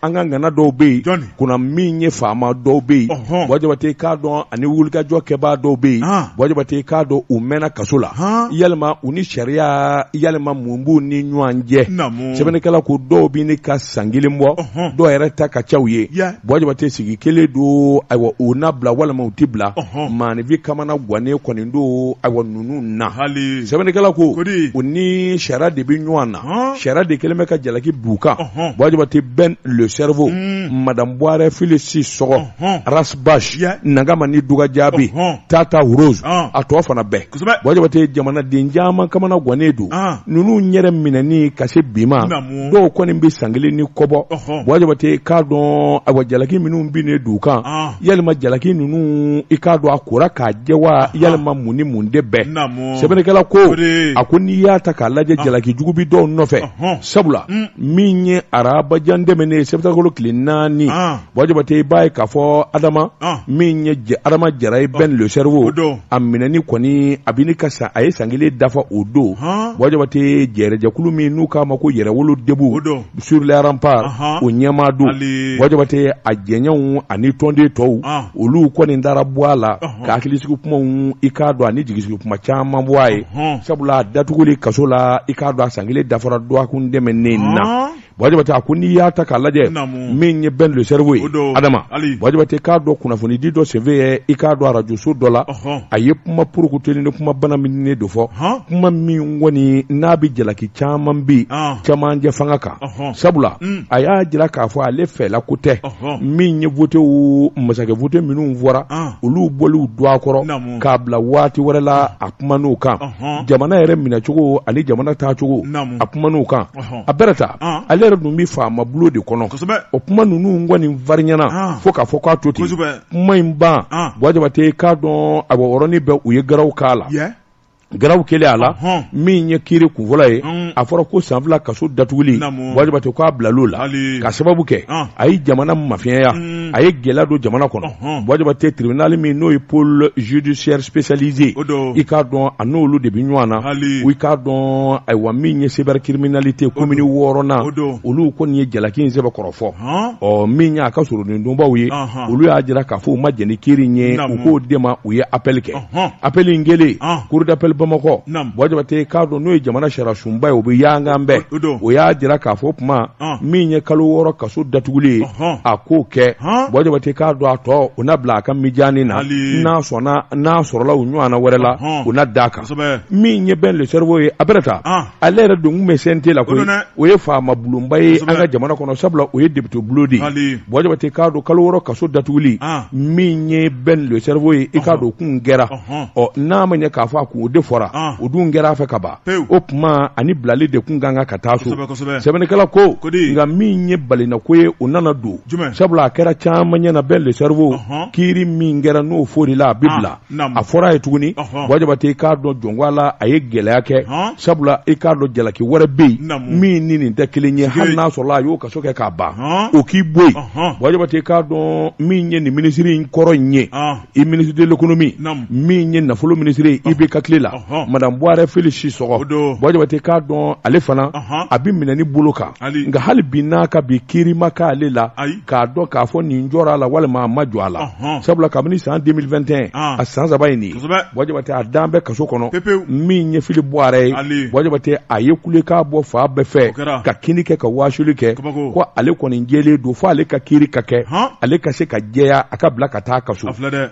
An ka ŋana dɔw bɛ yen kunna min ye faama dɔw bɛ yen Buwa Jabate k'a dɔn ani wulikajɔ kɛbaa dɔw bɛ yen Buwa Jabate k'a dɔn u mɛnna kaso la yalima u ni sariya yalima mun b'u ni ɲɔgɔn cɛ sɛbɛnnikɛla ko dɔw bɛ ɲini ka san kelen bɔ dɔw yɛrɛ ta ka ca u ye Buwa Jabate sigi kelen don ayiwa u na bila walima u tɛ bila maaninfin kamana gannen kɔni don ayiwa ninnu na sɛbɛnnikɛla ko u ni sariya de bɛ ɲɔgɔn na sariya de kɛlen bɛ ka jalaki b'u kan Buwa Jabate Ben le cerveau Madame Buwarɛ Fili Sisɔgɔ Ras Bath Nagama ni Duga Jaabi Tata Rose a tɔ fana bɛɛ Buwa Jabate jamanaden caman kamana gannen don ninnu yɛrɛ minɛni ka se bi ma dɔw kɔni bɛ san kelen ni kɔ bɔ Buwa Jabate k'a dɔn ayiwa jalaki minnu binnen d'u kan yalima jalaki ninnu i k'a dɔn a kora k'a jɛ wa yalima mun ni mun de bɛɛ sɛbɛnnikɛla ko a ko n'i y'a ta k'a lajɛ jalaki jugu bi dɔw nɔfɛ sabula min ye arabajan tɛmɛnen ye sɛtanburukalo tile 4 Buwa Jabate i b'a ye k'a fɔ Adama min ye Adama Jara ye Ben le cerveau a minɛni kɔni a bɛ ka san a ye san kelen dafa o don Buwa Jabate jɛrɛjɛkulu min n'u k'a ma ko yɛrɛwolo debout sur les remparts o ɲɛmaa don Buwa Jabate a jɛɲɔgɔnw ani tɔnden tɔw olu kɔni taara bɔ a la ka hakilisigi kumaw i k'a dɔn ani jigisigi kuma caman bɔ a ye sabula a datuguli kaso la i k'a dɔn a san kelen dafara dɔgɔkun tɛmɛnen na Buwa Jabate a ko n'i y'a ta k'a lajɛ min ye Ben le cerveau ye Adama Buwa Jabate k'a dɔn kunnafonidi dɔ senfɛ ye i k'a dɔn arajoso dɔ la a ye kuma porokotolen ni kuma banaminen dɔ fɔ kuma min kɔni n'a bɛ jalaki caman bi cɛmancɛ fanga kan sabula a y'a jira k'a fɔ ale fɛla ko tɛ min ye votew masakɛ vote minnu fɔra olu bɔliw don a kɔrɔ k'a bila waati wɛrɛ la a kuman'o kan jamana yɛrɛ minɛcogo ani jamana taacogo a kuman'o kan a bɛrɛ ta ale yɛrɛ dun bɛ faama bulon de kɔnɔ o kuma ninnu kɔni farinyana fo k'a fɔ k'a to ten kuma in ban Buwa Jabate k'a dɔn a yɔrɔnin bɛɛ u ye garaw k'a la garaw kɛlen a la min ye kiiri kunfɔlɔ ye a fɔra ko san 2 kaso datuguli Buwa Jabate k'a bilal'o la ka sababu kɛ a ye jamana mafiɲɛya a ye gɛlɛya don jamana kɔnɔ Buwa Jabate tribunal min n'o ye pôle judiciaire spécialisé i k'a dɔn a n'olu de bɛ ɲɔgɔn na i k'a dɔn ayiwa min ye cybercriminalité commune 6nan olu kɔni ye jalaki in sɛbɛkɔrɔ fɔ ɔ min y'a ka soronadonbaw ye olu y'a jira k'a fɔ u ma jɛn ni kiiri in ye u k'o de ma u ye appel kɛ appel in kɛlen cour d'appel Bamakɔ Buwa Jabate k'a dɔn n'o ye jamana sariyasunba ye o bɛ yangan bɛɛ o y'a jira k'a fɔ kuma min ye kalo 6 kaso datuguli ye a k'o kɛ Buwa Jabate k'a dɔn a tɔ o na bila a ka mijaani na n'a sɔnna n'a sɔrɔla u ɲɔgɔnna wɛrɛ la o na d'a kan min ye Ben le cerveau ye a bɛrɛ ta ale yɛrɛ don kun bɛ CNT la koyi o ye faama bulonba ye an ka jamana kɔnɔ sabula o ye député bulon de ye Buwa Jabate k'a dɔn kalo 6 kaso datuguli min ye Ben le cerveau ye i k'a dɔn kun kɛra ɔ n'a ma ɲɛ k'a fɔ a kun o de fɔra o dun kɛra a fɛ ka ban o tuma ani bilali de kun kan ka taa so sɛbɛnnikɛla ko nka min ye balinako ye o nana don sabula a kɛra caman ɲɛna Ben le cerveau kiiri min kɛra n'o forila a bɛ bila a fɔra a ye tuguni Buwa Jabate i k'a dɔn jɔnko a la a ye gɛlɛya kɛ sabula i k'a dɔn jalaki wɛrɛ bɛ yen min ni nin tɛ kelen ye hali n'a sɔrɔla a y'o kaso kɛ k'a ban o k'i bɔ yen Buwa Jabate i k'a dɔn min ye nin minisiri in kɔrɔ in ye i ministre de l'économie min ye nafolo minisiri ye IBK tile la madame Buwarɛ Fili Sisɔgɔ Buwa Jabate k'a dɔn ale fana a bɛ minɛni bolo kan nka hali bi n'a ka bi kiiri ma k'ale la k'a dɔn k'a fɔ nin jɔra a la walima a ma jɔ a la sabula kabini san 2021 a san 3 in nin ye Buwa Jabate a dan bɛ kaso kɔnɔ min ye Fili Buwarɛ ye Buwa Jabate a ye kulekan bɔ fan bɛɛ fɛ ka kini kɛ ka waasuli kɛ ko ale kɔni jɛlen don fo ale ka kiiri ka kɛ ale ka se ka jɛya a ka bila ka taa kaso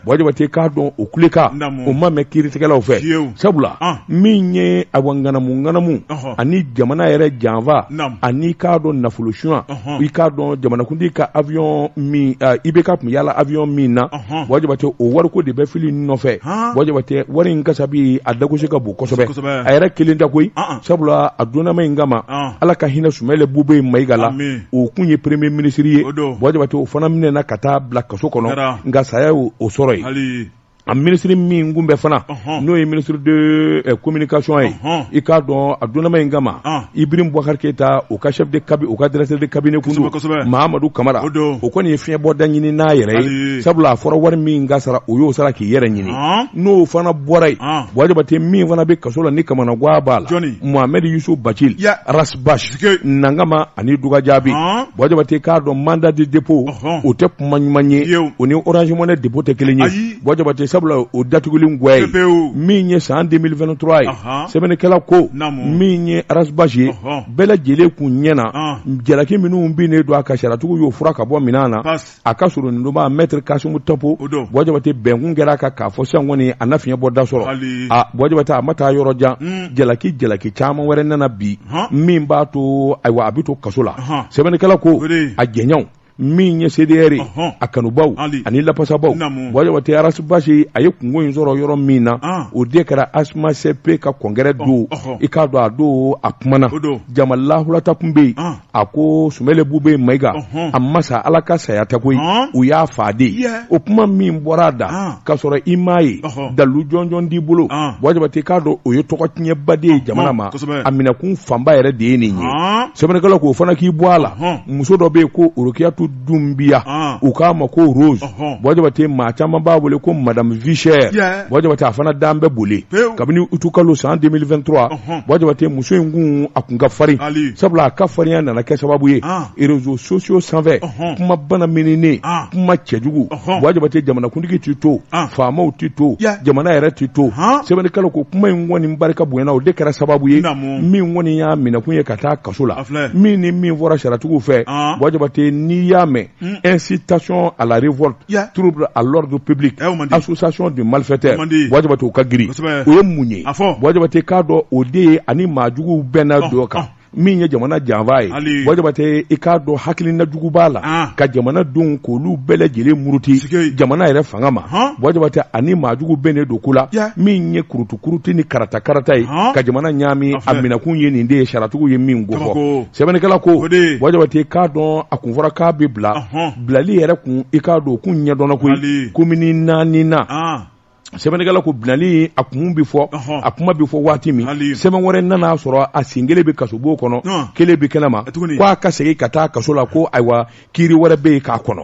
Buwa Jabate k'a dɔn o kulekan o ma mɛn kiiritigɛlaw fɛ sabula min ye awa ŋanamu ŋanamu ani jamana yɛrɛ janfa ani k'a dɔn nafolo sunya i k'a dɔn jamanakuntigi ka avion min IBK tun yaala avion min na Buwa Jabate o wariko de bɛ Fili nɔfɛ Buwa Jabate wari in kasabi a dagosi ka bon kosɛbɛ a yɛrɛ kelen tɛ koyi sabula a donnama in kama Ala ka hinɛ Sumayila Bubɛyi Mayiga la o kun ye premier ministre ye Buwa Jabate o fana minɛna ka taa bila kaso kɔnɔ nka saya y'o sɔrɔ yen. A minisiri min kun bɛ fana, n'o ye ministre de communication ye, i k'a dɔn a donnama in kama, Ibrahim Boubacar Keita, o ka chef de cabinet, o ka directeur de cabinet kun don, Mahamadu Kamara, o kɔni ye fiɲɛbɔda ɲini n'a yɛrɛ ye, sabula a fɔra wari min ka sara, o y'o sara k'i yɛrɛ ɲini. N'o fana bɔra yen, Buwa Jabate, min fana bɛ kaso la ni kamanagan b'a la, Mohamed Yusuf Bacili Ras Bath Nangama ani Duga Jaabi. Buwa Jabate, k'a dɔn mandat de dépôt, o tɛ kuma ɲuman ye, o ni Orange Money dépôt tɛ kelen ye, Buwa Jabate, sabula o datuguli gwa ye min ye san 2023 ye. Sɛbɛnnikɛla ko min ye Ras Bath ye, bɛɛ lajɛlen kun ɲɛna jalaki minnu binnen don a kan, sariyatigiw y'o fura ka bɔ minɛn na. A ka soronadonba maître Kasimu Tapo, Buwa Jabate, bɛnkun kɛra a kan k'a fɔ sisan kɔni a na fiɲɛ bɔ da sɔrɔ. A Buwa Jabate, a ma taa yɔrɔ jan, jalaki caman wɛrɛ nana bi min b'a to, ayiwa, a bɛ to kaso la. Sɛbɛnnikɛla ko a jɛɲɔgɔnw min ye CDR ye, a kanubaw ani lapasabaw, Buwa Jabate, Ras Bath a ye kunko in sɔrɔ yɔrɔ min na, o de kɛra ASMACP ka congrès don. I k'a dɔn a don a kumana, jama lahulata kun bɛ yen. A ko Sumele Bube Mayiga, a ma sa Ala ka saya tɛ koyi, u y'a fa de. O kuma min bɔra a da k'a sɔrɔ i m'a ye, dalilu jɔnjɔn t'i bolo, Buwa Jabate, k'a dɔn o ye tɔgɔ tiɲɛba de ye jamana ma. A minɛkun fanba yɛrɛ de ye nin ye. Sɛbɛnnikɛla k'o fana k'i bɔ a la, muso dɔ bɛ yen ko Orokiyatu Dunbiya, u k'a ma ko Rose. Buwa Jabate, maa caman b'a wele ko Madame Vie Chère. Buwa Jabate, a fana dan bɛ boli kabini utukalo san 2023. Buwa Jabate, muso in kun a kun ka farin, sabula a ka farinya nana kɛ sababu ye réseaux sociaux sanfɛ, kuma bana mininen, kuma cɛjugu. Buwa Jabate, jamanakuntigi t'i to, faamaw t'i to, jamana yɛrɛ t'i to. Sɛbɛnnikɛla ko kuma in kɔni barika bonyana, o de kɛra sababu ye min kɔni y'a minɛkun ye ka taa kaso la. Min ni min fɔra sariyatigiw fɛ, Buwa Jabate, n'i y'a mɛn incitation à la révolte, trouble à l'ordre public, association de malfaiteurs, Buwa Jabate, o ka girin. O ye mun ye? Buwa Jabate, k'a dɔn o de ye ani maajuguw bɛnna dɔ kan min ye jamana janfa ye. Buwa Jabate, i k'a dɔn hakilina jugu b'a la ka jamana denw k'olu bɛɛ lajɛlen muruti jamana yɛrɛ fanga ma. Buwa Jabate, ani maajugu bɛnnen don ko la min ye kurutukuruti ni karata karata ye ka jamana ɲaami. A minɛkun ye nin de ye, sariyatigiw ye min kofɔ. Sɛbɛnnikɛla ko Buwa Jabate, k'a dɔn a kun fɔra k'a bɛ bila, bilali yɛrɛ kun, i k'a dɔn o kun ɲɛdɔnna koyi, komini 4 na. Sɛbɛnnikɛla ko bilali a kun bɛ fɔ, a kuma bɛ fɔ waati min, sɛbɛn wɛrɛ nana sɔrɔ a sen kelen bɛ kasobon kɔnɔ, kelen bɛ kɛnɛma, ko a ka segin ka taa kaso la, ko ayiwa, kiiri wɛrɛ bɛ yen k'a kɔnɔ.